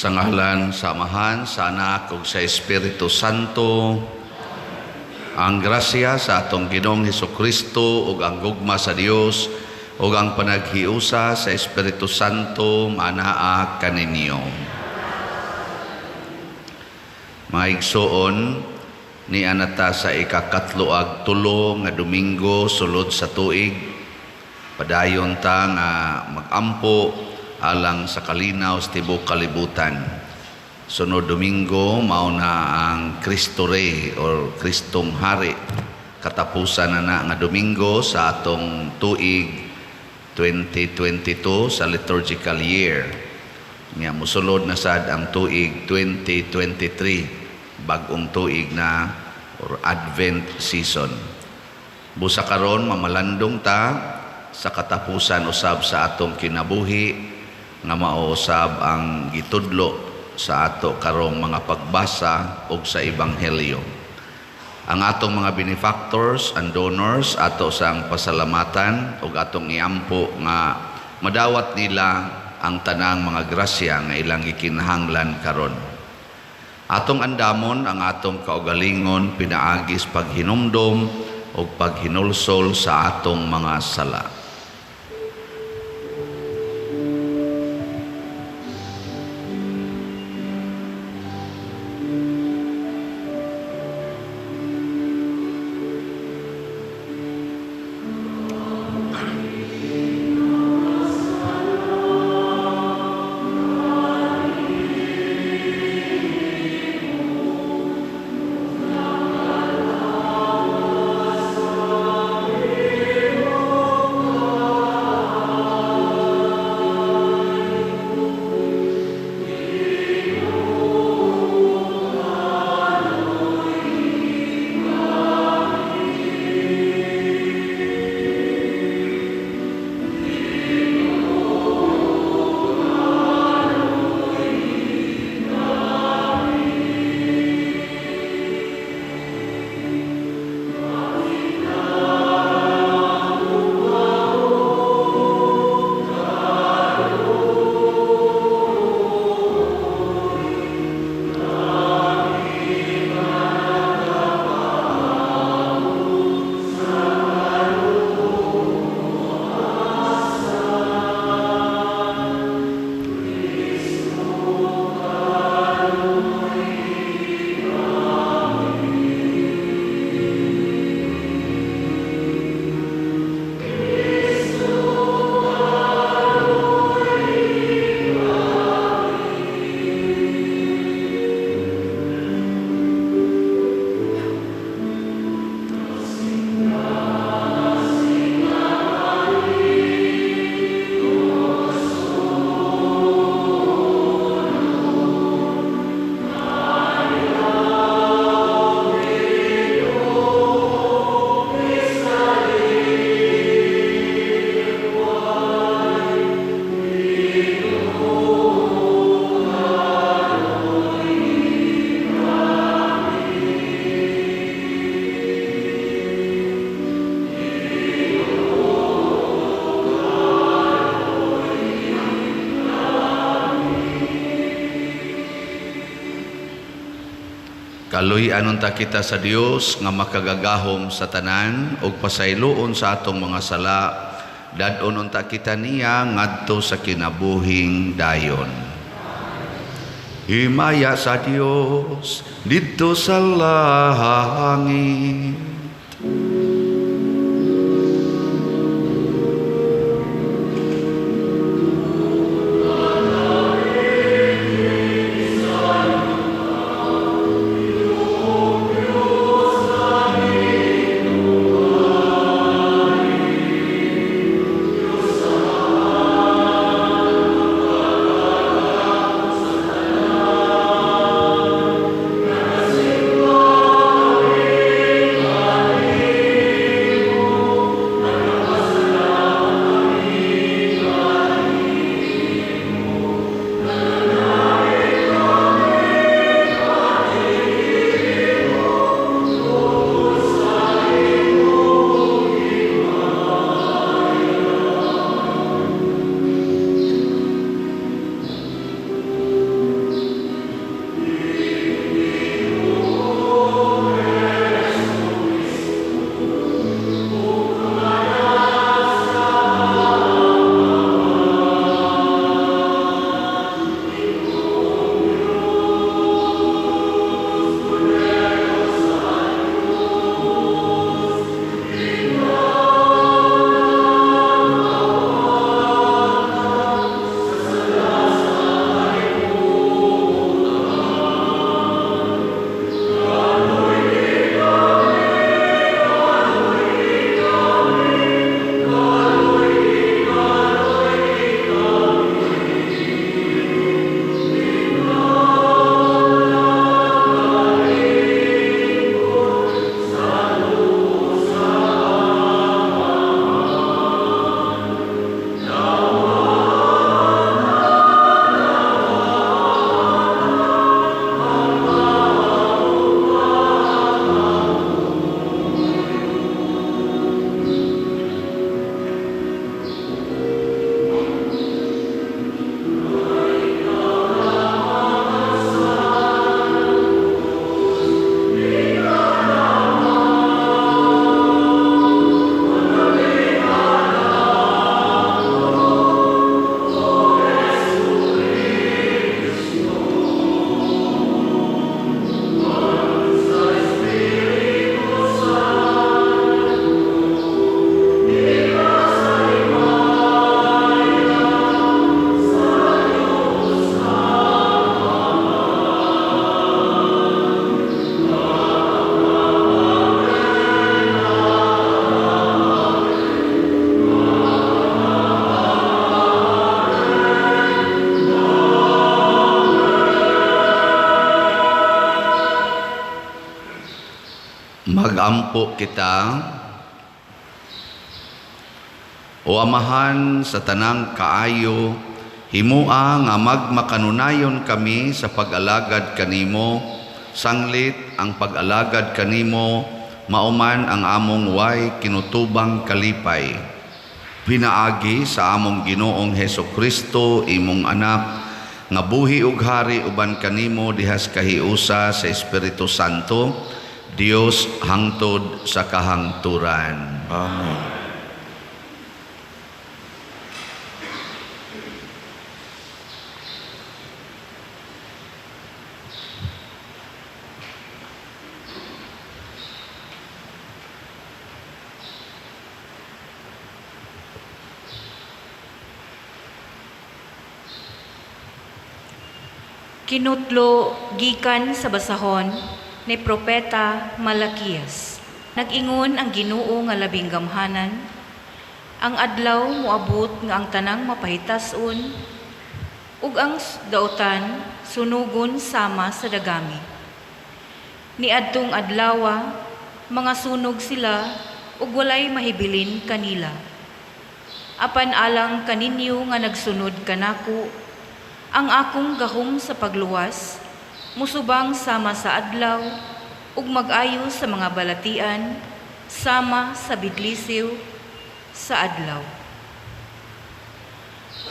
Sa ngalan sa Amahan, sa Anak ug sa Espiritu Santo. Ang grasya sa atong Ginoong Hesukristo ug ang gugma sa Dios ug ang panaghiusa sa Espiritu Santo manaa kaninyo. Mga igsoon, nia na ta sa 33 nga Domingo sulod sa tuig. Padayon ta nga magampo alang sa kalinaw sa tibuok kalibutan. Sunod Domingo mao na ang Kristo Rey or Kristong Hari. Katapusan na na nga Domingo sa atong tuig 2022 sa liturgical year. Nya mosulod na sad ang tuig 2023, bag-ong tuig na or Advent season. Busa karon mamalandong ta sa katapusan usab sa atong kinabuhi nga mao usab ang gitudlo sa ato karong mga pagbasa ug sa ebanghelyo. Ang atong mga benefactors and donors, ato sang pasalamatan ug atong iampo nga madawat nila ang tanang mga grasya nga ilang gikinahanglan karon. Atong andamon ang atong kaugalingon pinaagi sa paghinumdom ug paghinulsol sa atong mga sala. Kaluy-an unta kita sa Dios nga makagagahom sa tanan ug pasayloon sa atong mga sala, dad-on unta kita niya ngadto sa kinabuhing dayon. Himaya sa Dios didto sa langit. Magampo kita. O Amahan sa tanang kaayo, himua nga magmakanunayon kami sa pag-alagad kanimo, sanglit ang pag-alagad kanimo mauman ang among way kinutubang kalipay. Pinaagi sa among Ginoong Heso Kristo, imong anak, nga buhi ug hari uban kanimo dihas kahiusa sa Espiritu Santo, Dios hangtod sa kahangturan. Amen. Kinutlo gikan sa basahon ni Propeta Malakias. Nag-ingon ang Ginoo nga labing gamhanan, ang adlaw moabot nga ang tanang mapahitason ug ang dautan sunugon sama sa dagami. Niadtong adlawa mga sunog sila ug walay mahibilin kanila. Apan alang kaninyo nga nagsunod kanako, ang akong gahom sa pagluwas musubang sama sa adlaw ug mag-ayo sa mga balatian sama sa bidlisiw sa adlaw.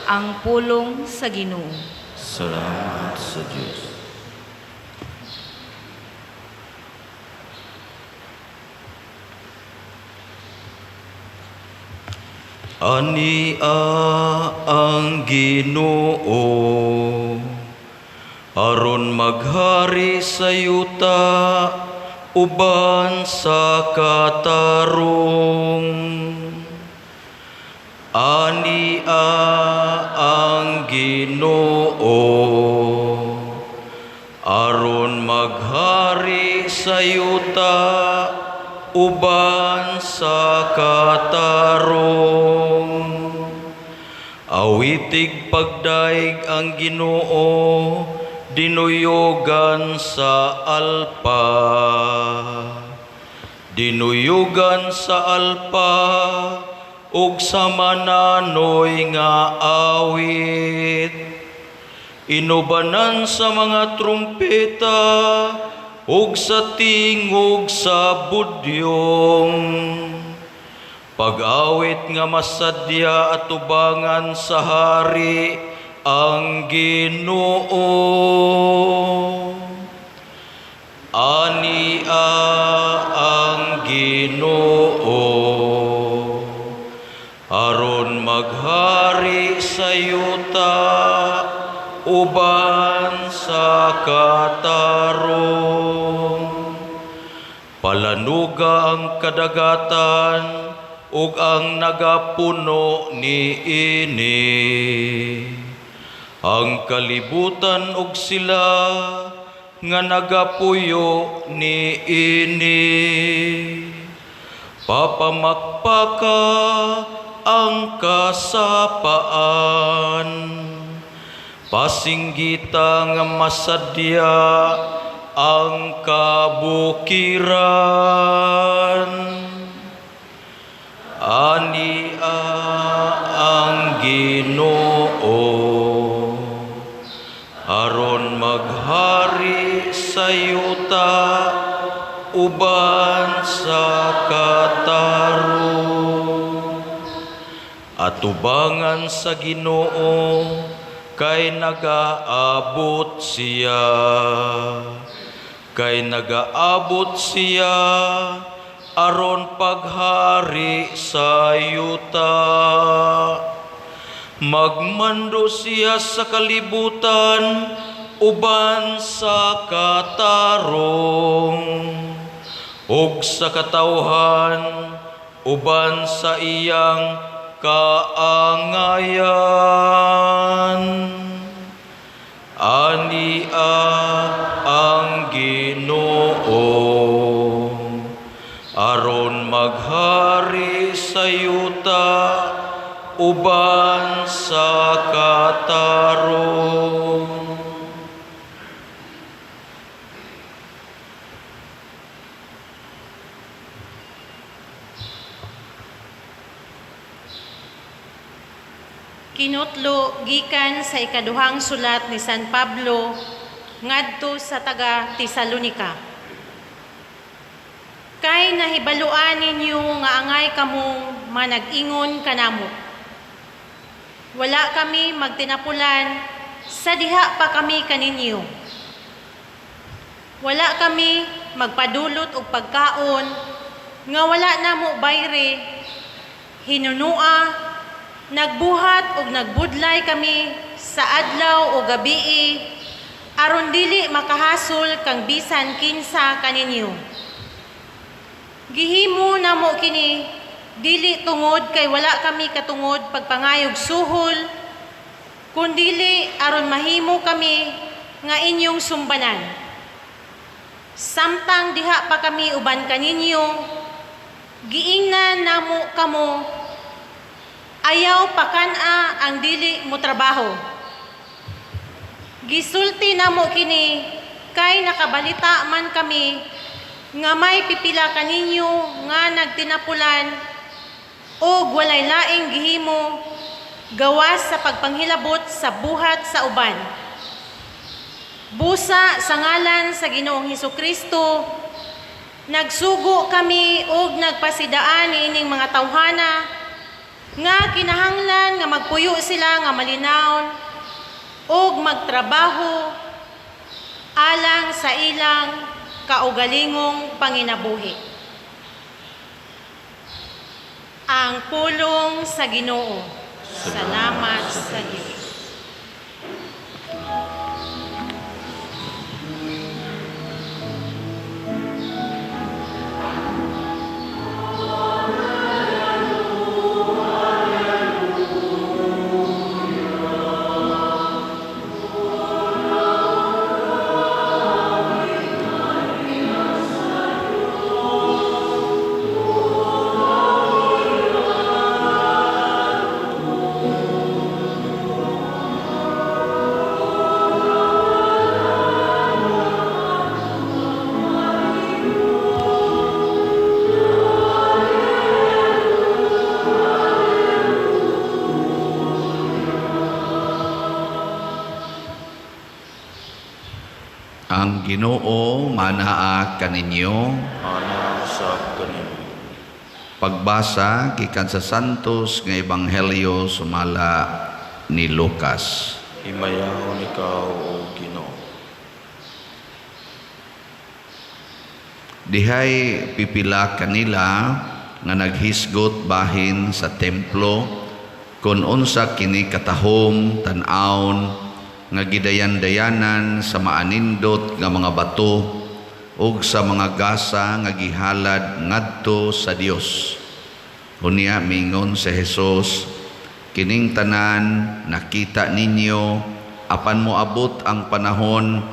Ang pulong sa Ginoo. Salamat sa Dios. Ania ang Ginoo aron maghari sa yuta uban sa katarong. Ania ang Ginoo aron maghari sa yuta uban sa katarong. Awitig pagdaig ang Ginoo, dinuyugan sa alpa. Dinuyugan sa alpa ug sa mananoy nga awit. Inubanan sa mga trumpeta ug sa tingog sa budyong. Pag-awit nga masadya at tubangan sa hari ang Ginoo. Ania ang Ginoo aron maghari sa yuta uban sa katarong. Palanuga ang kadagatan ug ang nagapuno niini. Ang kalibutan ug sila nga nagapuyo niini. Papamakpaka ang kasapaan, pasinggita nga masadya ang kabukiran. Ania ang Ginoo aron maghari sa yuta uban sa katarong. Atubangan sa Ginoo kay nagaabot siya, kay nagaabot siya aron paghari sa yuta. Magmando siya sa kalibutan uban sa katarong, ug sa katawhan uban sa iyang kaangayan. Ania ang Ginoo aron maghari sa yuta uban sa katarong. Panudlo gikan sa ikaduhang sulat ni San Pablo ngadto sa taga Tesalonika. Kay nahibaluan ninyo nga angay kamo manag-ingon kanamo. Wala kami magtinapulan sa diha pa kami kaninyo. Wala kami magpadulot og pagkaon nga wala namo bayre, hinunua, nagbuhat og nagbudlay kami sa adlaw o gabii aron dili makahasol kang bisan kinsa kaninyo. Gihimo namo kini dili tungod kay wala kami katungod pagpangayog suhol, kundili aron mahimo kami nga inyong sumbanan. Samtang diha pa kami uban kaninyo, giingnan namo kamo, ayaw pakan-a ang dili mo trabaho. Gisulti namo kini kay nakabalita man kami nga may pipila kaninyo nga nagtinapulan og walay laing gihimo gawas sa pagpanghilabot sa buhat sa uban. Busa sa ngalan sa Ginoong Hesukristo, nagsugo kami og nagpasidaan niining mga tawhana nga kinahanglan nga magpuyo sila nga malinawon og magtrabaho alang sa ilang kaugalingong panginabuhi. Ang pulong sa Ginoo. Salamat sa Dios. Ang Ginoo manaa kaninyo. Ana sa kaninyo. Pagbasa gikan sa Santos nga Ebanghelyo sumala ni Lucas. Himayahon ikaw, o Ginoo. Dihay pipila kanila nga naghisgot bahin sa templo kon unsa kini katahom tan-awon nga gidayan-dayanan sa maanindot nga mga bato ug sa mga gasa nga gihalad ngadto sa Dios. Unya mingon si Jesus, kining tanan nakita ninyo apan moabot ang panahon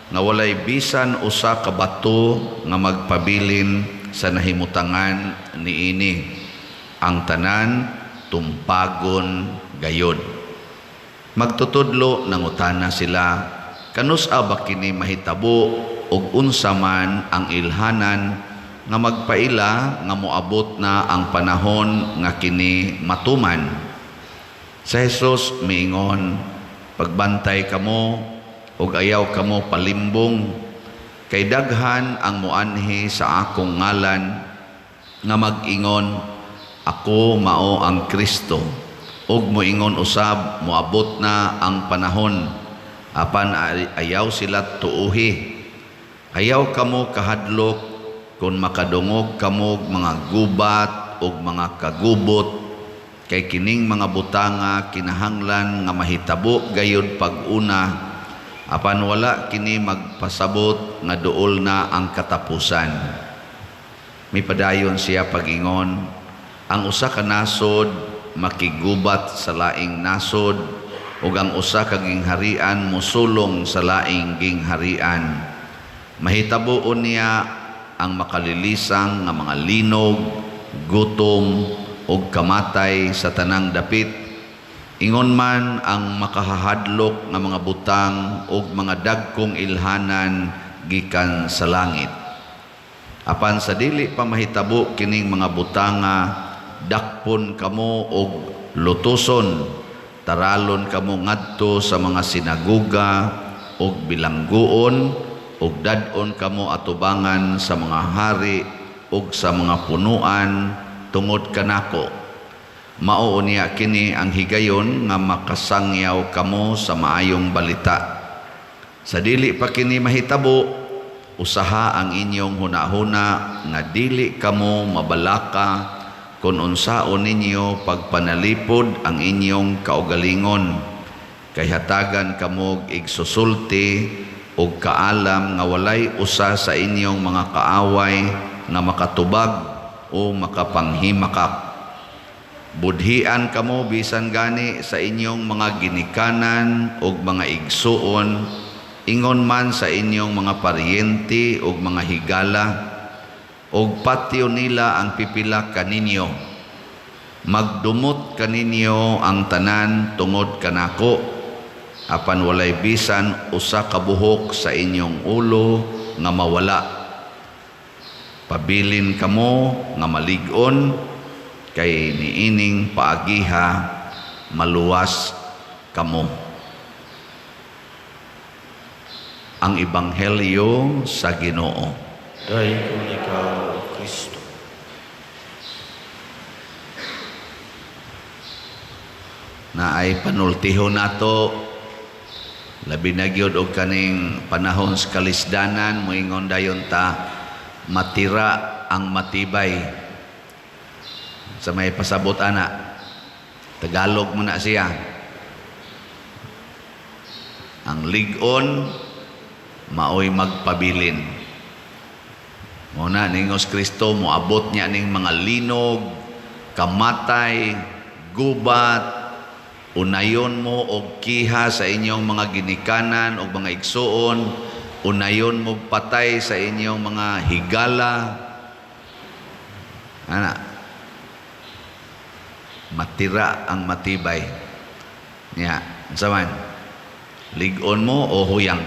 nga walay bisan usa ka bato nga magpabilin sa nahimutangan niini. Ang tanan tumpagon gayod. Magtutudlo nangutana sila, kanus-a ba kini mahitabo ug unsa man ang ilhanan nga magpaila nga moabot na ang panahon nga kini matuman? Sa Jesus miingon, pagbantay kamo ug ayaw kamo palimbong, kay daghan ang moanhi sa akong ngalan nga mag-ingon, ako mao ang Kristo, ug moingon usab moabot na ang panahon, apan ayaw sila tuuhi. Ayaw kamo kahadlok kun makadungog kamo mga gubat ug mga kagubot, kay kining mga butanga kinahanglan nga mahitabo gayud pag-una, apan wala kini magpasabot nga duol na ang katapusan. Mipadayon siya pag-ingon, ang usa ka nasod makigubat sa laing nasod, ug ang usa ka gingharian mosulong sa laing gingharian. Mahitabo niya ang makalilisang nga mga linog, gutom ug kamatay sa tanang dapit. Ingon man ang makahahadlok nga mga butang ug mga dagkong ilhanan gikan sa langit. Apan sa dili pa mahitabo kining mga butanga, dakpon kamo og lutuson, Taralon kamo ngadto sa mga sinaguga ug bilangguon, ug dad-on kamo atubangan sa mga hari ug sa mga punuan tungod kanako. Mao unya kini ang higayon nga makasangyaw kamo sa maayong balita. Sa dili pa kini mahitabo, usaha ang inyong hunahuna nga dili kamo mabalaka kung unsaon ninyo pagpanalipod ang inyong kaugalingon. Kay hatagan kamo igsusulti og kaalam nga walay usa sa inyong mga kaaway nga makatubag o makapanghimakak. Budhian kamo bisan gani sa inyong mga ginikanan ug mga igsuon, ingon man sa inyong mga paryente ug mga higala, ug patyo nila ang pipila kaninyo. Magdumot kaninyo ang tanan tungod kanako, apan walay bisan usa ka buhok sa inyong ulo nga mawala. Pabilin kamo nga malig-on, kay niining paagiha maluwas kamo. Ang Ebanghelyo sa Ginoo. Daygon ikaw, Kristo. Na ay panultihon nato, labi na gyud og kaning panahon sa kalisdanan, moingon dayon ta matira ang matibay. Sa may pasabot ana, Tagalog mo na siya. Ang lig-on maoy magpabilin. Muna ningos Kristo moabot niya ning mga linog, kamatay, gubat, unayon mo og kiha sa inyong mga ginikanan og mga igsuon, unayon mo patay sa inyong mga higala. Ana, matira ang matibay. Nya, unsa man? Lig-on mo o huyang?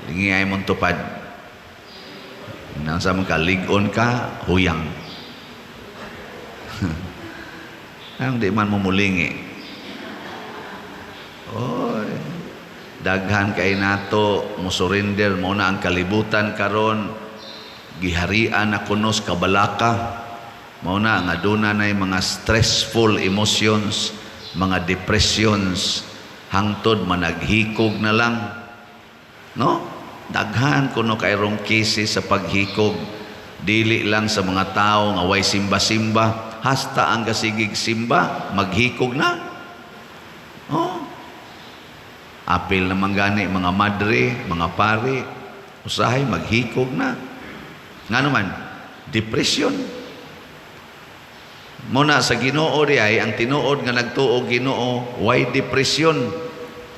Lingi ay mong tupad. Unsa man ka, lig-on ka, huyang. Ang di man mumulingi. Oy, daghan kay nato mo surrender mo na ang kalibutan karon, giharian na kunos kabalaka. Mao na nga duna nay mga stressful emotions, mga depressions, hangtod managhikog na lang. No? Daghan kuno kayrong cases sa paghikog. Dili lang sa mga tao nga way simba-simba, hasta ang gasigig simba maghikog na. Oh. Apil naman gani mga madre, mga pare, usahay maghikog na. Ngano man? Depression. Muna sa Ginoo di ay ang tinuod nga nagtuo Ginoo, why depression?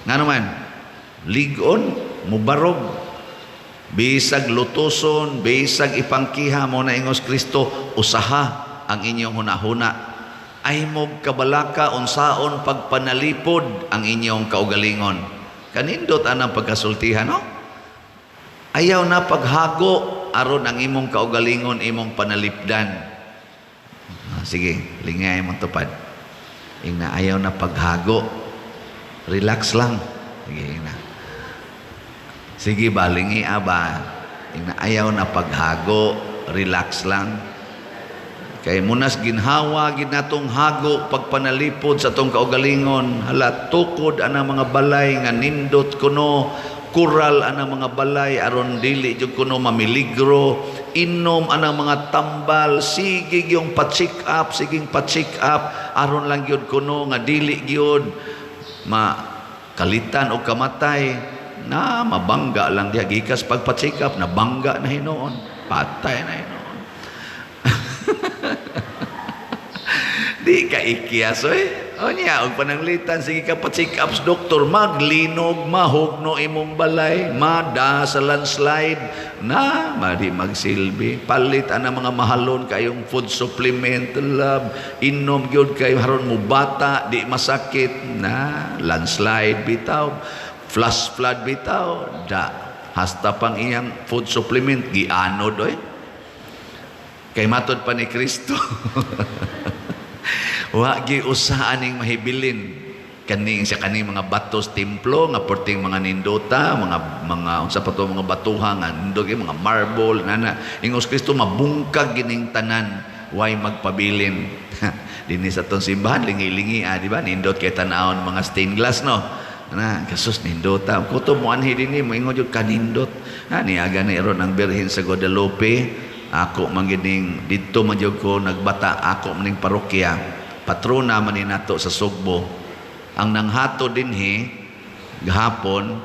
Ngano man? Lig-on, mubarog. Bisag lutoson, bisag ipangkiha mo na ingos Kristo, usaha ang inyong hunahuna. Ay mo kabalaka unsaon pagpanalipod ang inyong kaugalingon. Kanindot anang pagkasultihan, no? Ayaw na paghago aron ang imong kaugalingon imong panalipdan. Sige, lingay mong tupad. Ingna, ayaw na paghago. Relax lang. Sige, ingna. Sige ba, lingi ba? Ingna, ayaw na paghago. Relax lang. Kay munas ginhawa, ginatong hago, pagpanalipod sa tong kaugalingon. Hala, tukod anang mga balay nga nindot kuno. Kural anang mga balay aron dili jud kuno mamiligro. Inom anang mga tambal, sige yung pa-check up, siging pa-check up aron lang gyud kuno nga dili gyud makalitan og kamatay. Na mabangga lang diha gikas pagpa-check up, nabangga na hinuon, patay na hinuon. Di ka ikyas oy. O niya, og pananglitan, sige ka pa-check up sa doktor, maglinog, mahugno imong balay, mada sa landslide, na, madi magsilbi. Palit ana mga mahalon kayong food supplement, love, inom gyud kayo, haron mo bata, di masakit, na, landslide bitaw, flash flood bitaw, da, hasta pang iyang food supplement, gianod, oy. Kay matod pa ni Kristo. Wa gi usa aning mahibilin kaning sa kaning mga batos templo nga perting mga nindota, mga unsa pa to, mga batuha nga nindot, mga marble nana. Ingos Kristo, mabungkag gining tanan, way magpabilin. Dinhi sa atong simbahan lingi-lingi, di ba? Nindot kay tan-awon mga stained glass, no? Na, kasus nindota. Kutob mo anhi dinhi, moingon jud kanindot. Ha, niaga ni ron ang Birhen sa Guadalupe. Ako man gining didto man jud ko nagbata, ako maning parokya. Patrona man ni nato sa Sugbo. Ang nanghato dinhi gahapon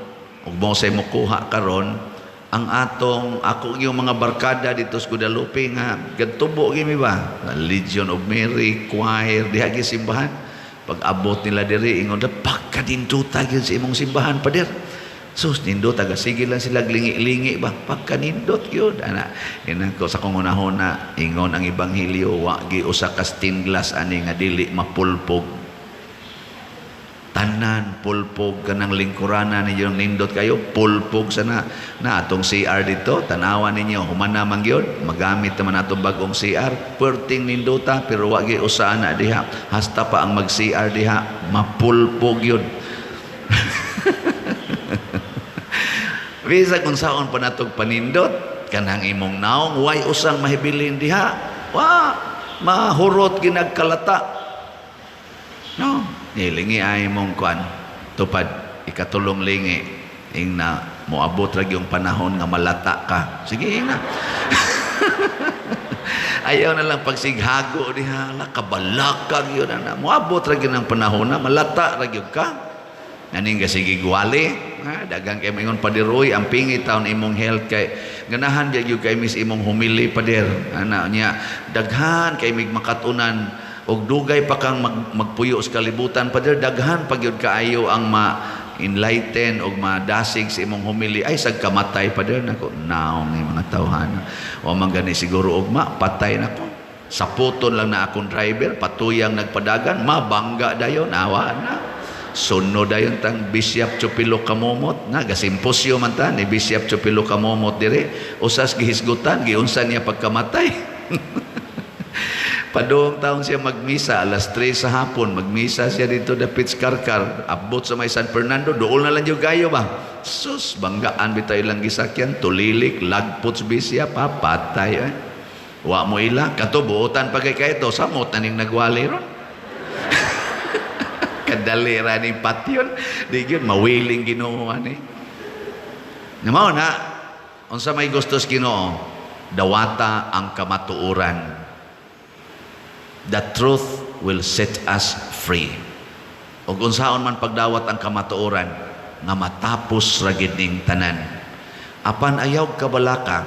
ug mo say mokuha karon ang atong ako yung mga barkada dito sa Guadalupe nga gadtubo gyud mi ba, Legion of Mary choir diha gi simbahan. Pag abot nila diri, ingon, "Pagkanindota gyud sa imong simbahan, pader." Sus, nindot, taga sige lang sila lingi-lingi ba, pagkanindot gyud ana. Ina ko sa kong hunahuna, ingon ang ebanghelyo, wa gi usa ka stained glass ani nga dili mapulpog. Tanan pulpog. Kanang lingkurana ninyo nindot kayo, pulpog sana na. Atong CR dito, tanawa ninyo, human na man gyud, magamit naman atong bagong CR, perting nindota, pero wa gyud usa ana diha. Hasta pa ang mag CR diha mapulpog gyud. Bisag unsaon pa natog panindot kanang imong naong, way usang mahibilin diha, wa mahurot ginagkalata, no? Nilingi ay mong kuan tupad ikatulong lingi, ing na moabot ra yung panahon nga malata ka. Sige, ing na. Ayaw na lang pagsighago diha, la kabalakag yun na. Moabot ra gyud ang panahon na malata ra gyud ka. Naning sige gwali, ha, dagang kay maingon, "Pader, oy, ang pingi taon imong health kay ganahan gyud kay mis imong humili, pader." Ana niya, daghan kay mig makatunan og dugay pa kang magpuyo sa kalibutan, pader, daghan pa gyud kaayo ang ma-enlighten og madasig sa imong humili ay sag kamatay, pader. Nako, naong ni mga tawhana. Wa man gani siguro ugma patay nako. Saputon lang na akong driver, patuyang nagpadagan, mabangga dayon, awa na. Sunod dayon tang Bishop Chupilo Kamomot na gasimposyo man ta ni Bishop Chupilo Kamomot dire, usas gihisgutan giunsa niya pagkamatay. Padung taon siya magmisa, alas 3 sa hapon, magmisa siya dito dapit sa Karkar, abot sa may San Fernando, dool na lang yung gayo ba? Sus, banggaan bitaw ilang gisakyan, tulilik, lagpot sa bisya, papatay. Eh. Wa mo ila, katubuotan pa kay kaito, samot na ning nagwali ron. Kadalira ni patyon, di yun, mawiling Ginoo ani. Namaw na, unsa may gustos Ginoo, dawata ang kamatuoran. The truth will set us free. Ug unsaon man pagdawat ang kamatuoran nga matapos ra gid ning tanan. Apan ayaw kabalaka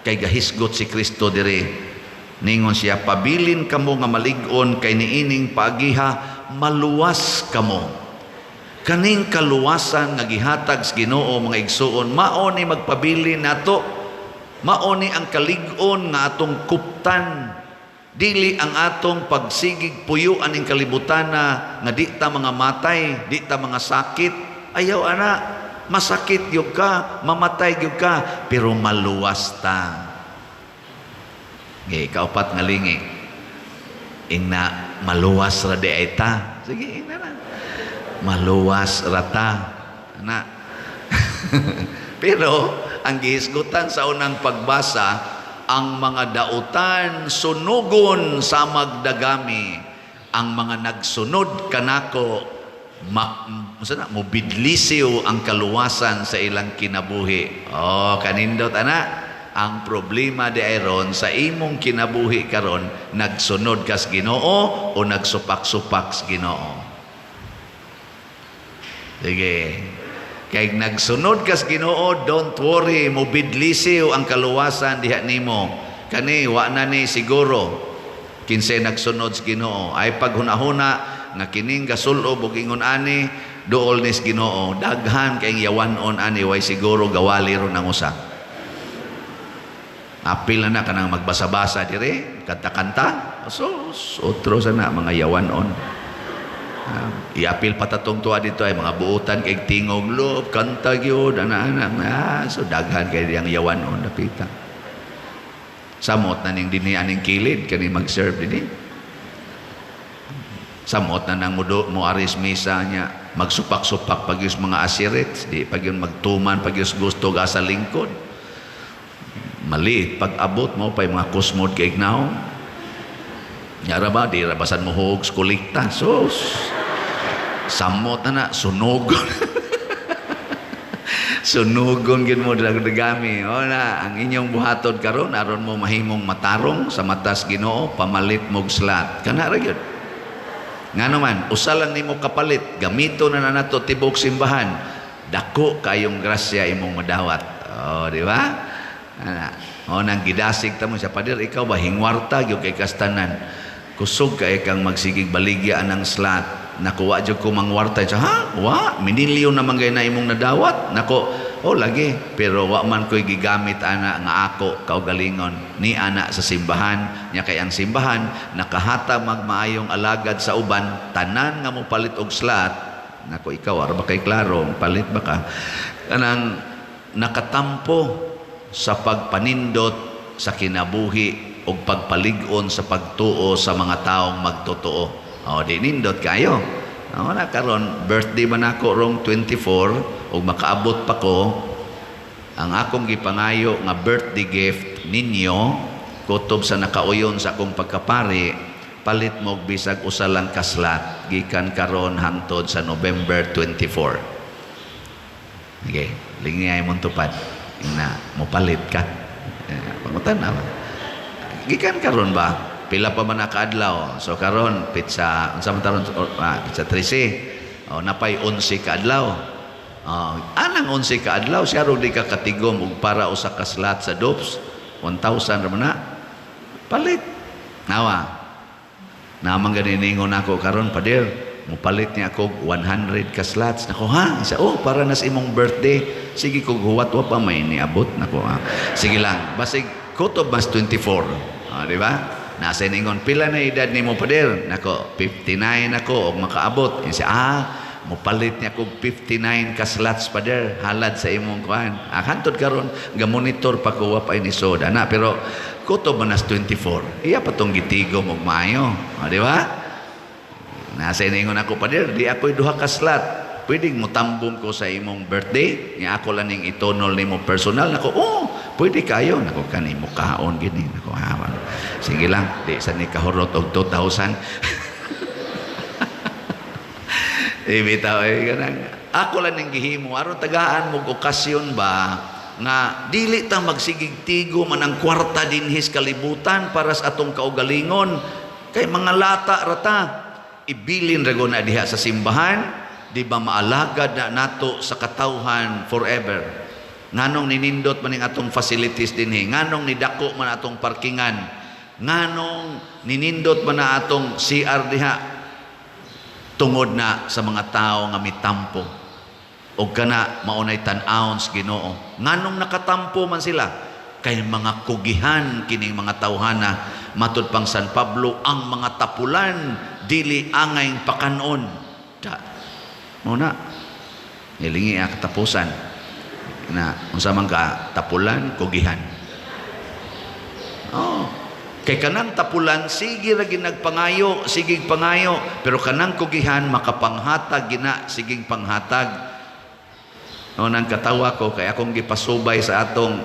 kay gahisgot si Kristo diri. Ningon siya, "Pabilin kamo nga malig-on kay niining paagiha maluwas kamo." Kaning kaluwasan nga gihatag sa Ginoo, mga igsuon, mao ni magpabilin nato. Mao ni ang kalig-on nga atong kuptan. Dili ang atong pagsigig puyo aning kalibutan na nga di ta mga matay, di ta mga sakit. Ayaw ana, masakit gyud ka, mamatay gyud ka, pero maluwas ta. Ge, kaupat nga lingi. Ingna maluwas ra di ay ta. Sige, ingna na. Maluwas ra ta. Ana. Pero ang gihisgutan sa unang pagbasa, ang mga dautan sunugon sa magdagami, ang mga nagsunod kanako mubidlisiw ang kaluwasan sa ilang kinabuhi. Oh, kanindot ana. Ang problema di ay ron sa imong kinabuhi karon, nagsunod kas Ginoo o nagsupak-supak sa Ginoo? Sige. Kay nagsunod kas Ginoo, don't worry, mubidlisiw ang kaluwasan diha nimo. Kani wa na ni siguro kinsay nagsunod sa Ginoo. Ay paghunahuna nga kining gasulob og ingon ani duol ni sa Ginoo, daghan kay yawan-on ani, way siguro gawali ron ang usa. Apil na na kanang magbasa-basa dire, kanta-kanta. So, otro sana mga yawan-on. Iapil pa tatong tuwa dito ay mga buotan kay tingog loob, kanta gyud, ana-ana. So daghan kay diyang yawan-on dapita. Samot na ning dinhi aning kilid kani mag-serve dinhi. Samot na nang mudo mo aris misa niya, magsupak-supak pag yus mga asirits, di pag yun magtuman pag yus gusto ga sa lingkod. Mali pag abot mo pay mga kusmod kay ignaw. Nyara ba di rabasan mo hog kulikta. Sus. Samot na na sunog. Sunugon gid mo dagdagami. O na ang inyong buhaton karon aron mo mahimong matarong sa matas Ginoo, pamalit mog slat. Kana ra gyud. Ngano man, usa lang nimo kapalit, gamito na na nato tibok simbahan. Dako kayong grasya imong madawat. Oh, di ba? Ana. O nang gidasig ta mo siya, pader, ikaw ba hingwarta gyud kay kastanan. Kusog kay kang magsigig baligya anang slat. Nakuha jud ko mangwarta siya. Ha? Wa, minilyon naman gay na imong nadawat. Nako, oh lagi, pero wa man ko'y gigamit ana nga ako kaugalingon ni ana sa simbahan. Nya kay ang simbahan nakahatag magmaayong alagad sa uban, tanan nga mopalit og slat. Nako, ikaw ara ba kay klaro, palit ba ka? Kanang nakatampo sa pagpanindot sa kinabuhi og pagpalig-on sa pagtuo sa mga taong magtotoo. O, di nindot kayo. O, na karon birthday man ako rong 24 ug makaabot pa ko, ang akong gipangayo nga birthday gift ninyo kutob sa nakauyon sa akong pagkapari, palit mo og bisag usa lang ka slat gikan karon hangtod sa November 24. Okay, lingay mong tupad. Na mopalit ka. Pangutan na ba? Gikan karon ba? Pila pa man nakaadlaw. So karon pizza unsa man taron, pizza 13. O napay 11 kaadlaw. Oh, anang 11 kaadlaw siya ro di ka katigom og para usa ka slat sa Dops, 1,000 ra man na. Palit. Nawa. Naman gani ningon ako karon, pader, mupalit niya ako 100 ka slots. Nako ha? Isa, oh, para na sa imong birthday. Sige kog huwat wa pa may niabot nako ha. Sige lang, basig kutob mas 24. Oh, di ba? Nasa ningon pila na edad nimo pader? Nako, 59 ako og makaabot. Isa, mupalit niya kog 59 ka slots pader halad sa imong kuan. Ah, hantod karon ga monitor pa ko wa pa ini soda na, pero kutob man nas 24. Iya pa tong gitigom og maayo. Oh, di ba? Nasa ningon ako, pader, di ako'y duha ka slot. Pwedeng mutambong ko sa imong birthday. Nga ako lang ning itonol nimo personal. Nako, oh, pwede kayo. Nako, kani mo kaon gini. Nako, ha, sige lang, di sa ni kahurot og 2,000. Ibitaw, eh, ganang. Ako lang ning gihimo. Aron tagaan mo okasyon ba, nga dili ta magsigig tigo man ang kwarta dinhis kalibutan para sa atong kaugalingon. Kay mga lata rata, ibilin rago na diha sa simbahan, di ba maalagad na nato sa katawhan forever. Nganong ninindot man ning atong facilities dinhi, nganong nidako man atong parkingan, nganong ninindot man na atong CR diha, tungod na sa mga tao nga mitampo. Og kana maunay tan-awon sa Ginoo. Nganong nakatampo man sila? Kay mga kugihan kining mga tawhana. Matud pang San Pablo, ang mga tapulan dili angay pakanon. Da. Muna nilingi ang katapusan na unsa man ka tapulan, kugihan. Oh, kay kanang tapulan sige ra ginagpangayo, sige pangayo, pero kanang kugihan makapanghatag gina, sige panghatag. No, nang katawa ko kay akong gipasubay sa atong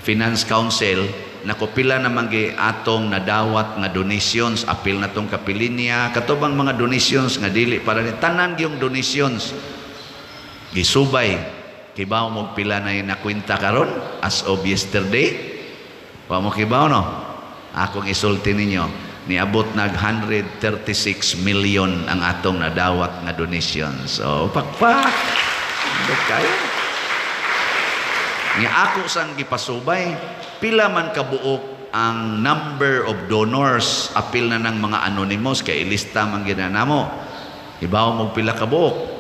Finance Council, nako pila naman gi atong nadawat nga donations, apil na tong kapilinya, katubang mga donations nga dili para ni tanan gyung donations gisubay. Kibaw mo pila na nakwenta karon as of yesterday? Wa mo kibaw no? Akong isulti ninyo, niabot nag 136 million ang atong nadawat nga donations. So pakpak. Indot kayo. Nga ako sang gipasubay, pila man kabuok ang number of donors, apil na ng mga anonymous kay ilista man ginanamo. Ibaw mo pila kabuok?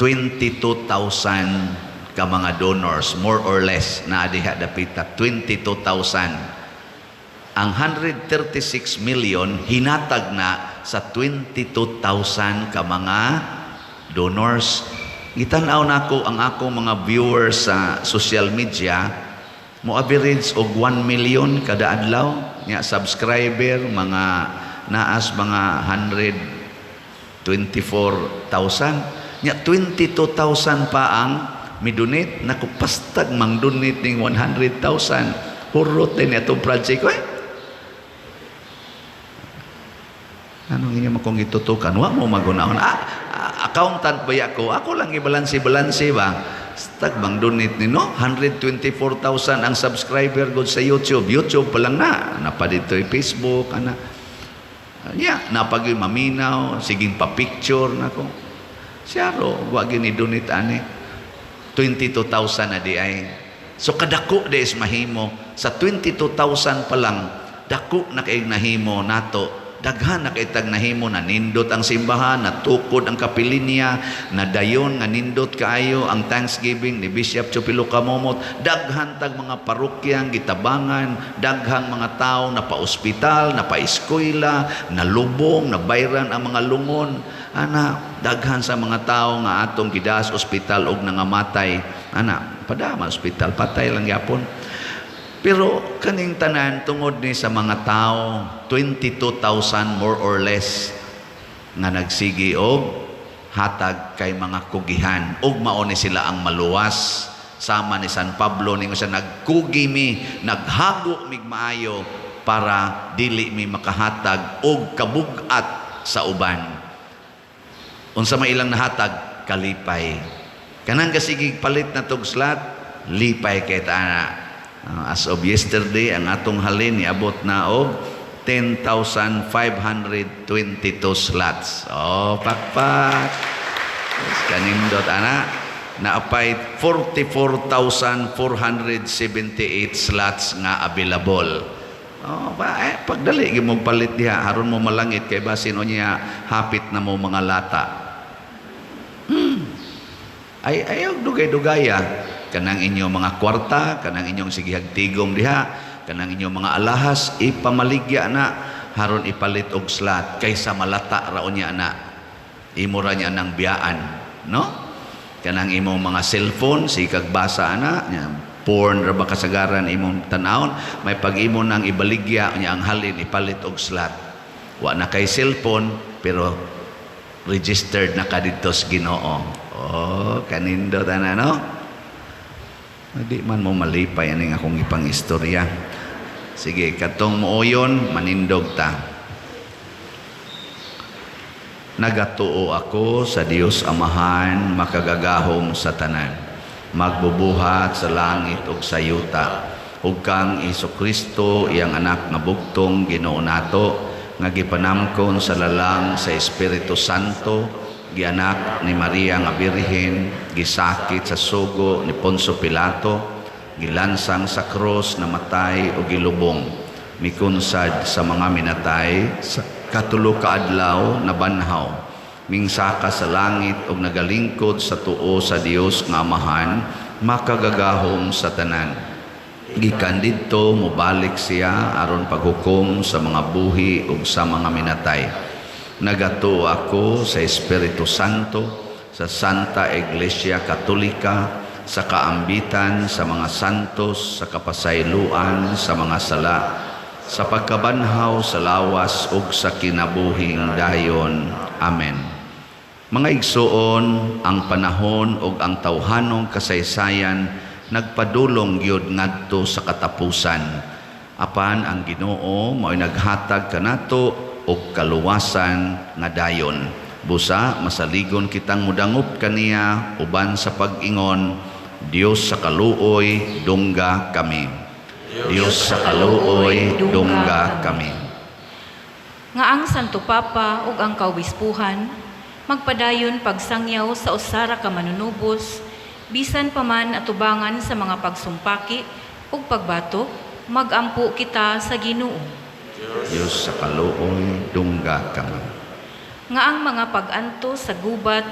22,000 ka mga donors, more or less, na diha dapita 22,000. Ang 136 million hinatag na sa 22,000 ka mga donors. Gitan-aw nako ang akong mga viewers sa social media, mo average og 1 million kada adlaw nya subscriber, mga Naas mga 124,000 nya, 22,000 pa ang midonate. Naku, pastag mang-donate ning 100,000, hurot din atong project eh. Anong inyo makong itutukan? Wa mo magunahon. Ah, ah, accountant ba ako? Ako lang ibalansi-balansi ba? Stag bang donate ni no? 124,000 ang subscriber god sa YouTube. YouTube pa lang na. Napa dito Facebook, ana. Yeah, napag maminaw, siging pa-picture nako. Siyaro, wa gini donate ani. 22,000 na di ay. So kadako di is mahimo. Sa 22,000 pa lang, dako na kay nahimo nato. Daghan na kay tag nahimo, na nindot ang simbahan, natukod ang kapilinya, nadayon nga nindot kaayo ang Thanksgiving ni Bishop Chupilo Camomot. Daghan tag mga parokyang gitabangan, daghang mga tao na pa-ospital, na pa-eskwela, nalubong, nabayran ang mga lungon. Ana, daghan sa mga tao nga atong gidas ospital og nangamatay. Ana, padama ospital, patay lang gyapon. Pero kaning tanan tungod ni sa mga tao, 22,000 more or less nga nagsigi og hatag kay mga kugihan ug mao ni sila ang maluwas, sama ni San Pablo ningon siya, nagkugi mi, naghago mig maayo para dili mi makahatag og kabug-at sa uban. Unsa may ilang nahatag? Kalipay. Kanang kasigig palit na tog slot, lipay kay ta. As of yesterday, ang atong halin niabot na og 10,522 slots. Oh, pakpak. Kanindot ana. Naapay 44,478 slots nga available. Oh, ba, eh, pagdali gyud mo palit diha, aron mo malangit kay basin o niya hapit na mo mga lata. Ay ayaw dugay-dugaya kanang inyong mga kwarta, kanang inyong sigihag tigom diha, kanang inyong mga alahas ipamaligya na haron ipalit og slot kaysa malata ra unya na. Imo ra niya nang biyaan, no? Kanang imong mga cellphone sikag basa ana, porn ra ba kasagaran imong tan-awon, may pag imo nang ibaligya unya ang halin ipalit og slot. Wa na kay cellphone pero registered na ka didto sa Ginoo. Oh, kanindot ana, no? Di man mo malipay aning akong ipang-istorya. Sige, katong mooyon, manindog ta. Nagatuo ako sa Dios Amahan, makagagahom sa tanan, magbubuhat sa langit ug sa yuta, ug kang Hesukristo, iyang anak nga bugtong Ginoo nato, nga gipanamkon sa lalang sa Espiritu Santo, gianak ni Maria nga Birhen, gisakit sa sugo ni Poncio Pilato, gilansang sa krus, namatay o gilubong, mikunsad sa mga minatay, sa katulo ka adlaw nabanhaw, mingsaka sa langit og nagalingkod sa tuo sa Dios nga Amahan, makagagahom sa tanan. Gikan didto mobalik siya aron paghukom sa mga buhi ug sa mga minatay. Nagatuo ako sa Espiritu Santo, sa Santa Iglesia Katolika, sa kaambitan sa mga santos, sa kapasayloan sa mga sala, sa pagkabanhaw sa lawas ug sa kinabuhing dayon. Amen. Mga igsuon, ang panahon ug ang tawhanong kasaysayan nagpadulong gyud ngadto sa katapusan. Apan ang Ginoo mao'y naghatag kanato og kaluwasan nga dayon. Busa masaligon kitang mudangop kaniya uban sa pag-ingon, Dios sa kaluoy, dungga kami. Dios sa kaluoy, dungga kami. Nga ang Santo Papa ug ang kaobispuhan magpadayon pagsangyaw sa usa ra ka manunubos, bisan pa man atubangan sa mga pagsumpaki ug pagbatok, magampo kita sa Ginoo. Dios sa kaluoy, dungga kami. Nga ang mga pag-antos sa gubat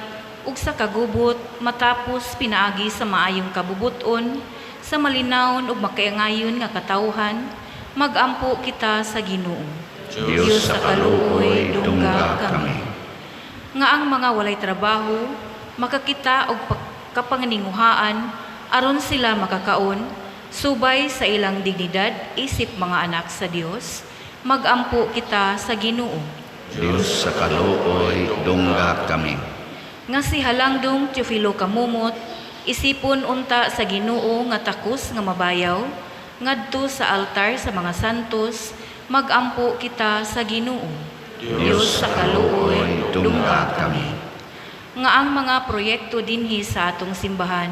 ug sa kagubot matapos pinaagi sa maayong kabubuton, sa malinawon ug makaangayon nga katawhan, magampo kita sa Ginoo. Dios sa kaluoy, dungga kami. Nga ang mga walay trabaho makakita og kapanganinguhaan aron sila makakaon subay sa ilang dignidad isip mga anak sa Dios, magampo kita sa Ginoo. Dios sa kaluoy, dungga kami. Nga si Halangdong Teofilo Kamumot, isipon unta sa Ginoo nga takos nga mabayaw, ngadto sa altar sa mga santos, magampo kita sa Ginoo. Dios sa kaluoy, dungga kami. Nga ang mga proyekto dinhi sa atong simbahan,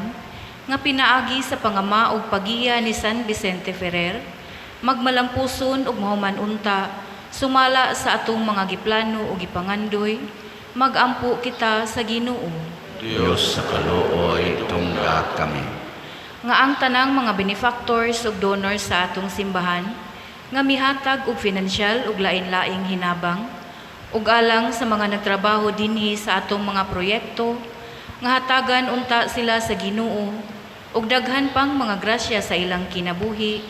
nga pinaagi sa pangama og pagiya ni San Vicente Ferrer, magmalampuson ug mahuman unta, sumala sa atong mga giplano ug gipangandoy, magampo kita sa Ginoo. Dios sa kaluoy, dungga kami. Nga ang tanang mga benefactors ug donors sa atong simbahan, nga mihatag og finansyal ug lain-laing hinabang, ug alang sa mga nagtrabaho dinhi sa atong mga proyekto, nga hatagan unta sila sa Ginoo ug daghan pang mga grasya sa ilang kinabuhi,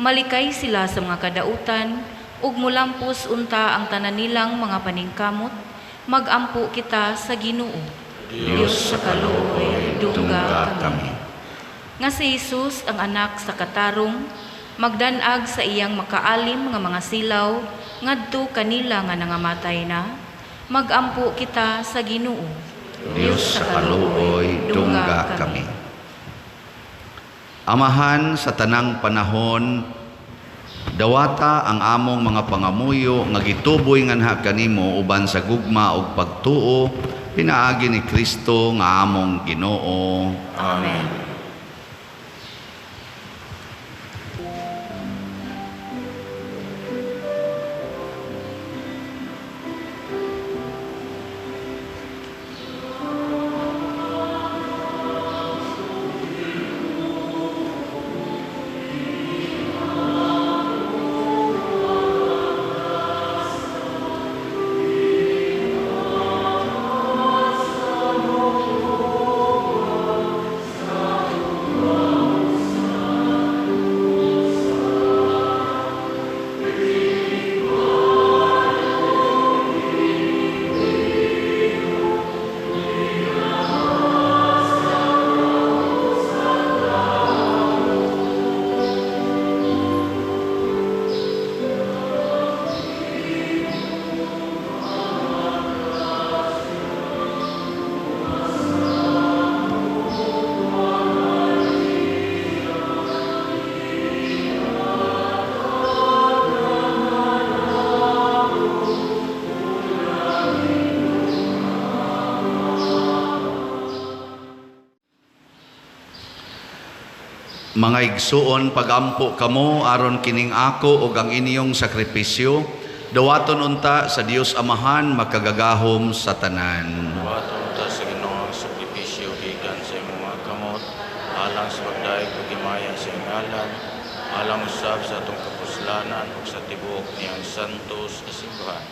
malikay sila sa mga kadautan ug mulampos unta ang tanan nilang mga paningkamot, magampo kita sa Ginoo. Dios sa kaluoy, dungga kami. Nga si Jesus ang anak sa katarong, magdanag sa iyang makaalim nga mga silaw ngadto kanila nga nangamatay na, magampo kita sa Ginoo. Dios sa kaluoy, dungga kami. Amahan sa tanang panahon, dawata ang among mga pangamuyo nga gituboy nganha kanimo uban sa gugma ug pagtuo pinaagi ni Kristo nga among Ginoo. Amen. Mga igsuon, pagampo kamo aron kining ako ug ang inyong sakripisyo, dawaton unta sa Dios Amahan makagagahom sa tanan. Dawaton unta sa Ginoo ang sakripisyo gikan sa imong mga kamot, alang sa pagdayeg ug himaya sa iyang ngalan, alang usab sa atong kapuslanan ug sa tibuok niyang santos na simbahan.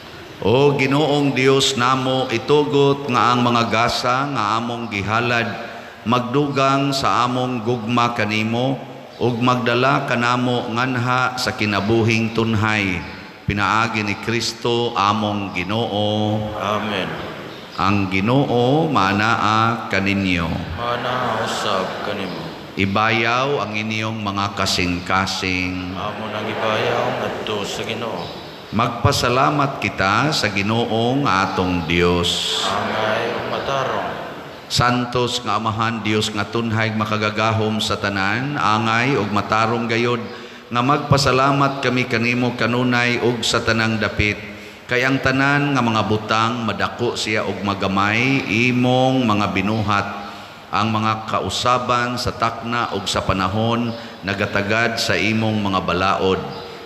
O Ginoong Dios namo, itugot nga ang mga gasa nga among gihalad magdugang sa among gugma kanimo ug magdala kanamo nganha sa kinabuhing tunhay, pinaagi ni Kristo among Ginoo. Amen. Ang Ginoo maanaa kaninyo. Maanaa usab kanimo. Ibayaw ang inyong mga kasing-kasing. Amo nang ibayaw ngadto sa Ginoo. Magpasalamat kita sa Ginoong atong Dios. Angay ug matarong. Santos nga Amahan, Dios nga tunhay makagagahom sa tanan, angay ug matarong gayod nga magpasalamat kami kanimo kanunay ug sa tanang dapit. Kay ang tanan nga mga butang madako siya og magamay imong mga binuhat. Ang mga kausaban sa takna ug sa panahon nagatagad sa imong mga balaod.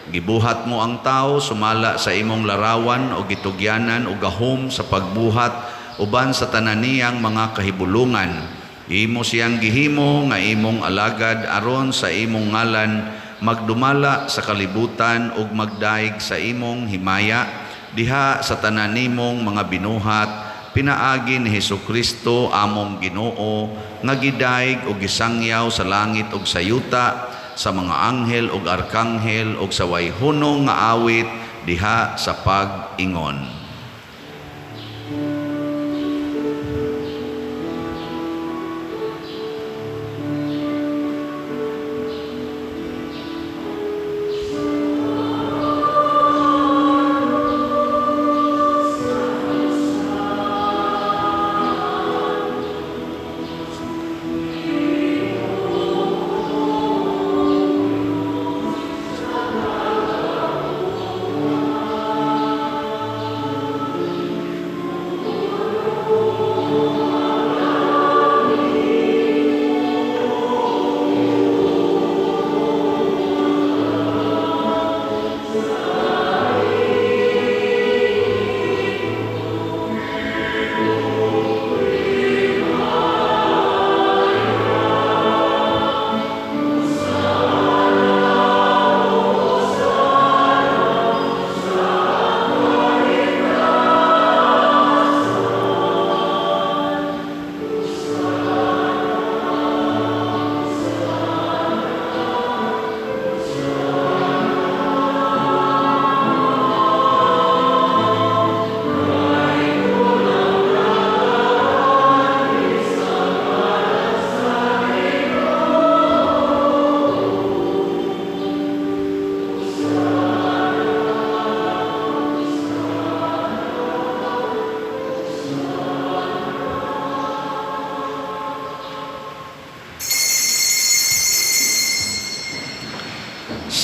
Gibuhat mo ang tao sumala sa imong larawan o gitugyanan o gahom sa pagbuhat uban sa tanan niyang mga kahibulungan. Imo siyang gihimo nga imong alagad aron sa imong ngalan magdumala sa kalibutan ug magdaig sa imong himaya diha sa tanan nimong mga binuhat, pinaagi ni Hesukristo among Ginoo nga gidaig ug gisangyaw sa langit ug sa yuta, sa mga anghel ug arkanghel ug sa way hunong nga awit diha sa pag-ingon.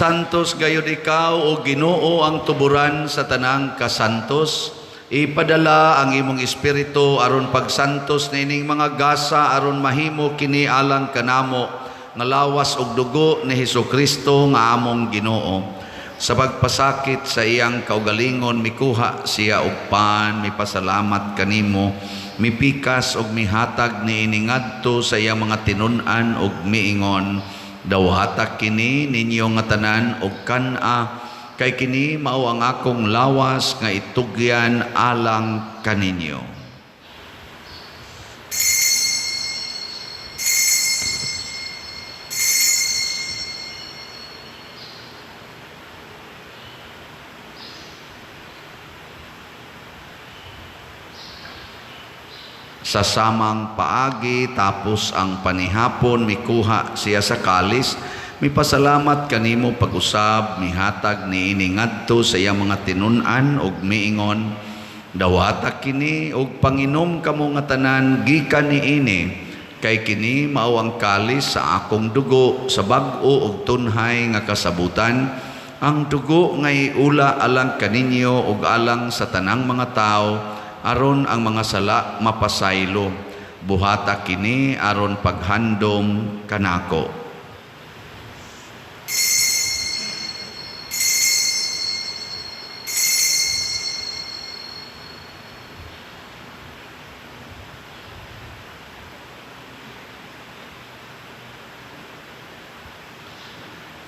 Santos gayud ikaw o Ginoo ang tuburan sa tanang kasantos. Ipadala ang imong espiritu aron pagsantos niining mga gasa aron mahimo kini alang kanamo nga lawas ug dugo ni Hesukristo nga among Ginoo. Sa pagpasakit sa iyang kaugalingon mikuha siya og pan, mipasalamat kanimo, mipikas og mihatag niini ngadto sa iyang mga tinun-an og miingon, dawhata kini ninyo nga tanan og kan-a, kay kini mao ang akong lawas nga itugyan alang kaninyo. Sa samang paagi tapos ang panihapon mikuha siya sa kalis, mipasalamat kanimo pag-usab, mihatag niini ngadto sa iyang mga tinun-an ug miingon, dawata kini ug panginom kamo nga tanan gikan niini, kay kini mao ang kalis sa akong dugo sa bag-o ug tunhay nga kasabutan, ang dugo nga iula alang kaninyo ug alang sa tanang mga tawo, aron ang mga sala mapasaylo. Buhata kini aron paghandom kanako.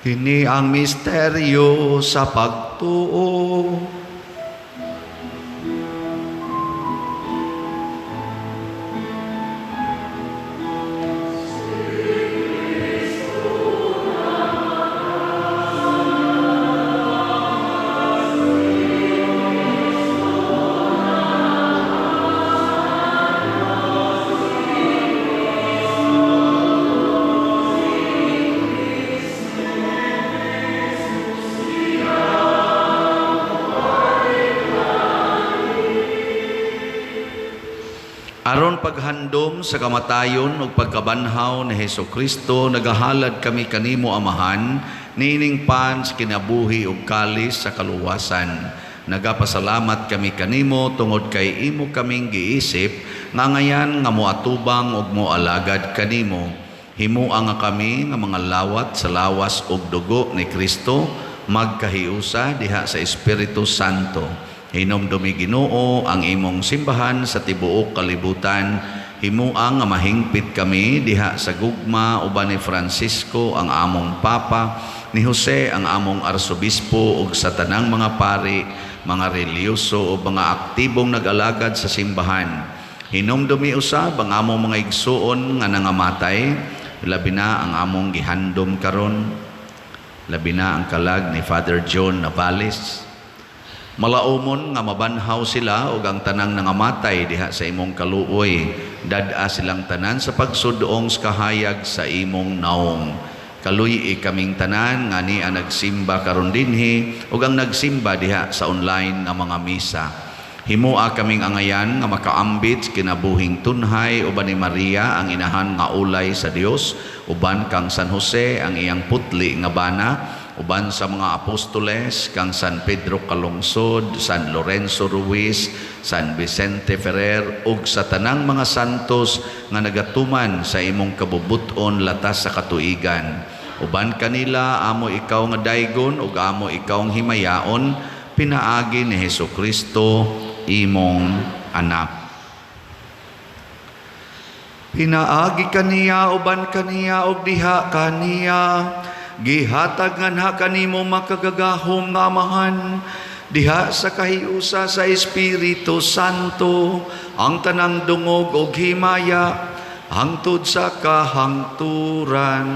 Kini ang misteryo sa pagtuo. Aron paghandom sa kamatayon ug pagkabanhaw ni Hesukristo, nagahalad kami kanimo Amahan niining pan sa kinabuhi ug kalis sa kaluwasan. Nagapasalamat kami kanimo tungod kay imo kaming giisip nga ngayan nga moatubang ug moalagad kanimo. Himua nga kami nga mga lawat sa lawas ug dugo ni Kristo, magkahiusa diha sa Espiritu Santo. Hinumdumi Ginoo ang imong simbahan sa tibuok kalibutan. Himua nga mahingpit kami diha sa gugma uban ni Francisco ang among Papa, ni Jose ang among Arsobispo ug sa tanang mga pari, mga relihiyoso ug mga aktibong nag-alagad sa simbahan. Hinumdumi usab ang among mga igsuon nga nangamatay, labi na ang among gihandom karon, labi na ang kalag ni Father John Navales. Malaumon nga mabanhaw sila ug ang tanang nangamatay diha sa imong kaluoy. Dad-a silang tanan sa pagsudong sa kahayag sa imong naong. Kaluy-i kaming tanan nga niya nagsimba karon dinhi ug ang nagsimba diha sa online nga mga misa. Himua kaming angayan nga makaambit kinabuhing tunhay uban ni Maria ang inahan nga ulay sa Dios, uban kang San Jose ang iyang putli nga bana, uban sa mga apostoles kang San Pedro Calungsod, San Lorenzo Ruiz, San Vicente Ferrer ug sa tanang mga santos nga nagatuman sa imong kabubut-on latas sa katuigan. Uban kanila amo ikaw nga daygon ug amo ikaw ang himayaon, pinaagi ni Hesukristo imong anak. Pinaagi kaniya uban kaniya ug diha kaniya, gihatag nganha kanimo makagagahom nga Amahan diha sa kahiusa sa Espiritu Santo ang tanang dungog ug himaya hangtod sa kahangturan.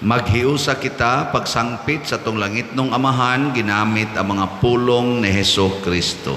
Maghiusa kita pagsangpit sa tong langit nung Amahan ginamit ang mga pulong ni Hesus Kristo.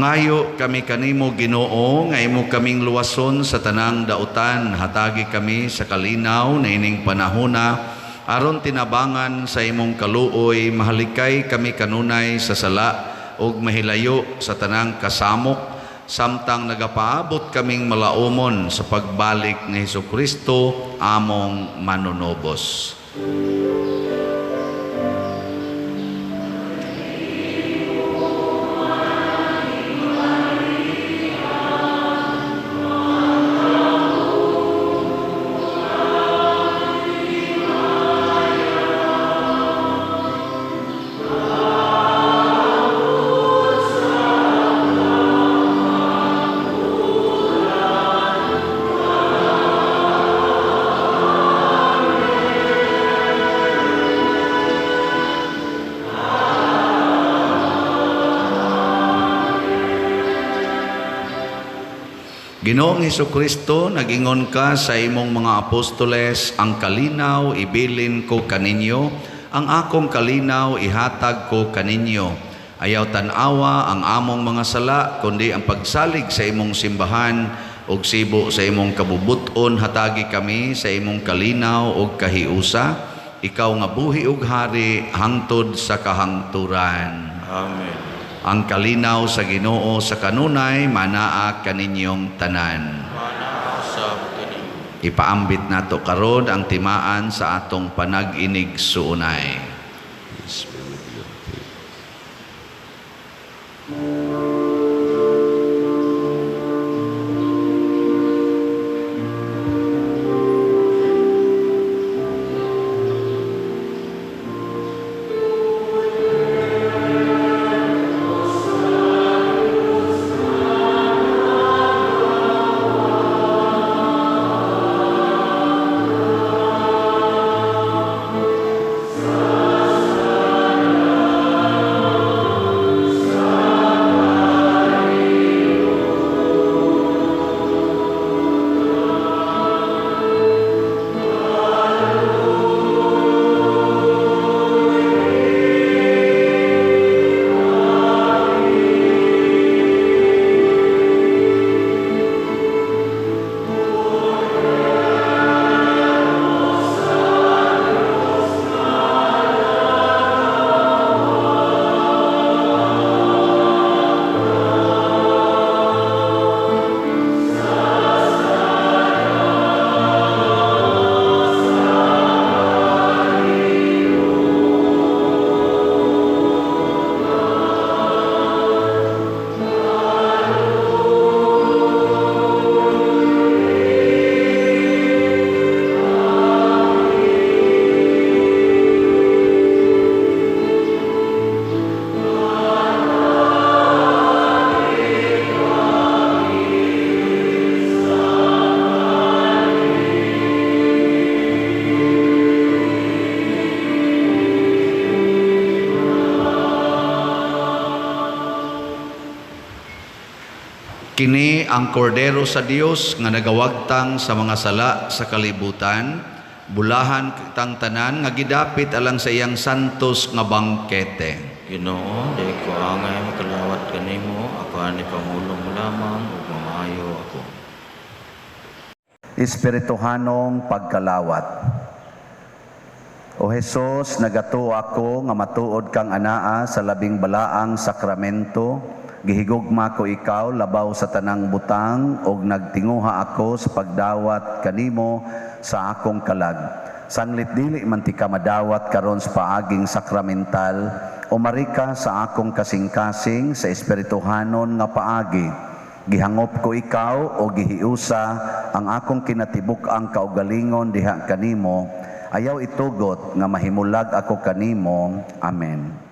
Mangayo kami kanimo, Ginoo, nga imo kaming luwason sa tanang dautan. Hatagi kami sa kalinaw na ining panahona, aron tinabangan sa imong kaluoy, mahalikay kami kanunay sa sala ug mahilayo sa tanang kasamok, samtang nagapaabot kaming malaumon sa pagbalik ni Hesukristo among manunobos. Ginoong Hesukristo, nagingon ka sa imong mga apostoles, ang kalinaw ibilin ko kaninyo, ang akong kalinaw ihatag ko kaninyo. Ayaw tan-awa ang among mga sala, kundi ang pagsalig sa imong simbahan ug sibo sa imong kabubuton, hatagi kami sa imong kalinaw ug kahiusa. Ikaw nga buhi ug hari hangtod sa kahangturan. Amen. Ang kalinaw sa Ginoo sa kanunay manaa kaninyong tanan. Manaa usab kaninyo. Ipaambit nato karon ang timaan sa atong panag-inig suunay. Peace be with you. Kini ang kordero sa Dios nga nagawagtang sa mga sala sa kalibutan, bulahan kitang tanan nga gidapit alang sa iyang santos nga bangkete. Ginoo, di ko angay makalawat kanimo, ako ani pamulong lamang ug mamaayo ako. Espirituhanong pagkalawat. O Hesus, nagatuo ako nga matuod kang anaa sa labing balaang sakramento. Gihigugma ko ikaw labaw sa tanang butang og nagtinguha ako sa pagdawat kanimo sa akong kalag. Sanglit dili man ti ka madawat karon sa paaging sakramental, umarika sa akong kasing-kasing sa espirituhanon nga paagi. Gihangop ko ikaw o gihiusa ang akong kinatibuk-ang kaugalingon diha kanimo. Ayaw itugot nga mahimulag ako kanimo. Amen.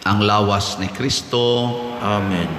Ang lawas ni Kristo. Amen.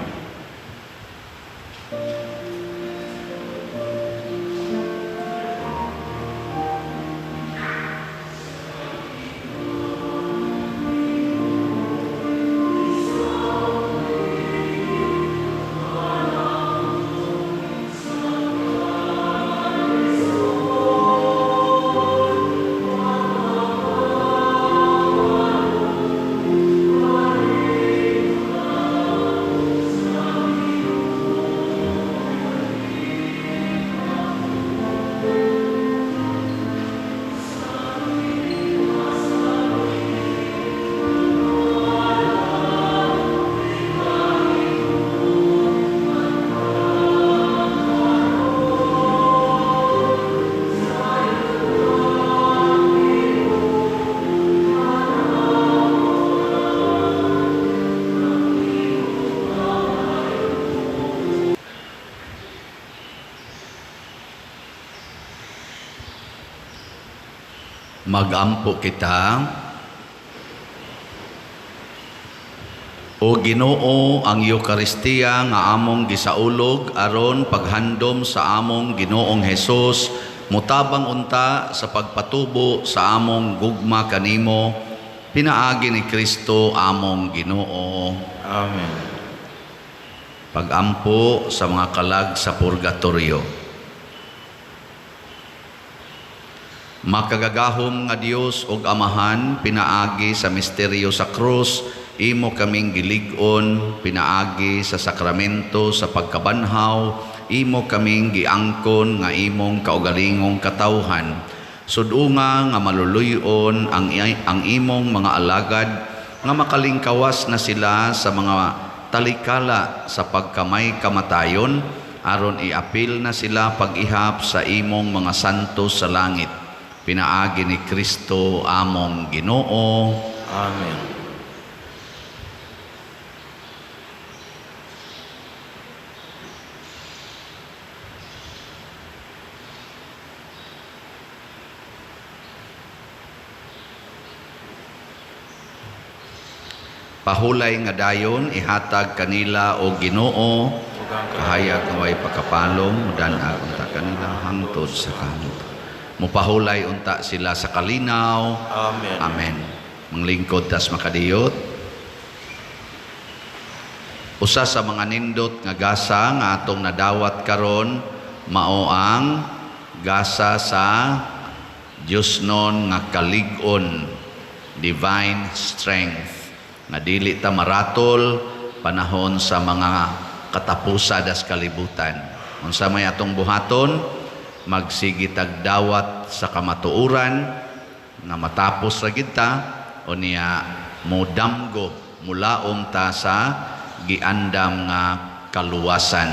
Magampo kita. O Ginoo, ang Eukaristiya nga among gisaulog aron paghandom sa among Ginoong Hesus, mutabang unta sa pagpatubo sa among gugma kanimo, pinaagi ni Kristo among Ginoo. Amen. Pagampo sa mga kalag sa purgatorio. Makagagahom nga Dios ug Amahan, pinaagi sa misteryo sa krus, imo kaming gilig-on, pinaagi sa sakramento sa pagkabanhaw, imo kaming giangkon nga imong kaugalingong katawhan. Sudunga nga maluluyon ang imong mga alagad, nga makalingkawas na sila sa mga talikala sa pagkamay kamatayon, aron iapil na sila pag-ihap sa imong mga santo sa langit. Pinaagi ni Kristo among Ginoo. Amen. Pahulay nga dayon ihatag kanila o Ginoo, kahayag nga way pagkapalong, mudan-ag unta kanila hangtod sa kahangtod. Mupahulay unta sila sa kalinaw. Amen. Amen. Manglingkod tas makadiyot. Usa sa mga nindot nga gasa nga atong nadawat karon mao ang gasa sa Diosnon nga kalig-on, divine strength, nga dili ta maratol panahon sa mga katapusa das kalibutan. Unsa may atong buhaton? Magsige tag dawat sa kamatuoran nga matapos ra gid ta, o niya modamgo, mulaom ta sa giandam nga kaluwasan.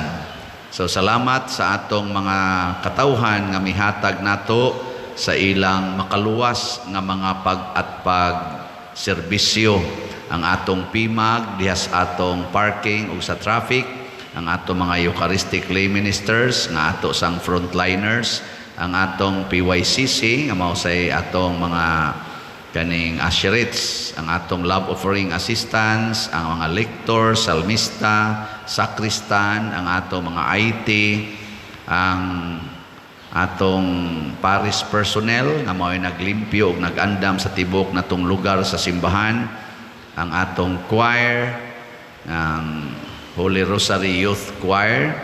So salamat sa atong mga katawhan nga mihatag nato sa ilang makaluwas nga mga pag at pag serbisyo. Ang atong PIMAG dihas atong parking ug sa traffic, ang atong mga Eucharistic lay ministers nga ato sang frontliners, ang atong PYCC nga mao say atong mga kaning asherits, ang atong love offering assistants, ang mga lector, salmista, sakristan, ang atong mga IT, ang atong parish personnel nga mao'y naglimpyo ug nag-andam sa tibok natong lugar sa simbahan, ang atong choir, ang Holy Rosary Youth Choir,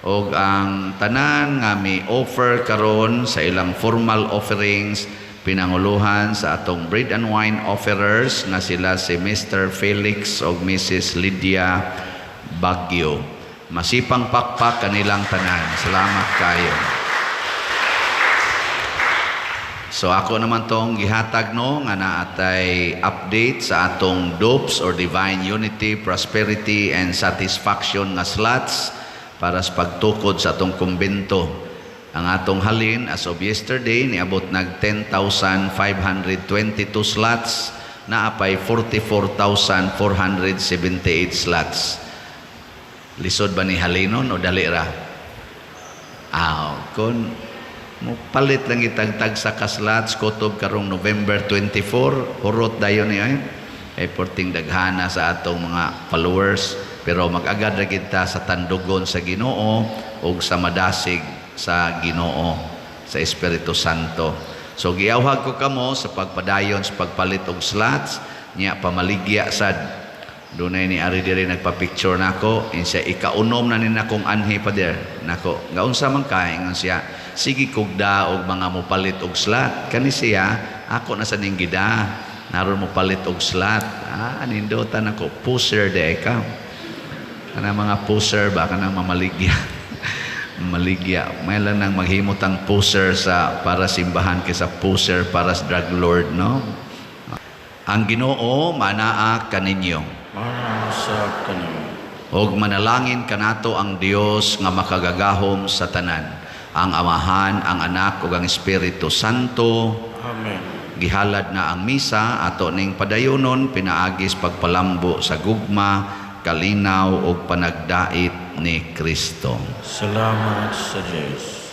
ug ang tanan nga mi offer karon sa ilang formal offerings, pinanguluhan sa atong bread and wine offerers nga sila si Mr. Felix ug Mrs. Lydia Baguio. Masipang pakpak kanilang tanan. Salamat kayo. So ako naman tong gihatag no nga naatay update sa atong DUPS or Divine Unity, Prosperity and Satisfaction nga slots para sa pagtukod sa atong kumbento. Ang atong halin as of yesterday niabot nag 10,522 slots, naapay 44,478 slots. Lisod ba ni halinon o dali ra? Kun mupalit lang itagtag sa kaslots kutob karong November 24, hurot dayon ni ay. Ay porting daghana sa atong mga followers, pero mag-agad ra kita sa tandugon sa Ginoo ug sa madasig sa Ginoo sa Espiritu Santo. So giawhag ko kamo sa pagpadayon sa pagpalit og slots nya pamaligya sad. Dunay ni ari diri nagpa-picture nako, insa ikaunom na ni nakong anhi pa der. Nako, gaunsa man kay ingon siya, sige kugda og mga mopalit og slot. Kani siya, ako na sa ning gida, naron mopalit og slot. Nindotan nako, pusher de ka. Kana mga pusher ba kanang mamaligya. Maligya. May lang nang maghimot ang pusher sa para simbahan kaysa pusher para sa drug lord, no? Ang Ginoo manaa kaninyo. Manasa kanimo. Og manalangin kanato ang Dios nga makagagahom sa tanan, ang Amahan, ang Anak ug ang Espiritu Santo. Amen. Gihalad na ang misa ato ning padayonon pinaagis pagpalambo sa gugma, kalinaw ug panagdait ni Kristo. Salamat sa Dios.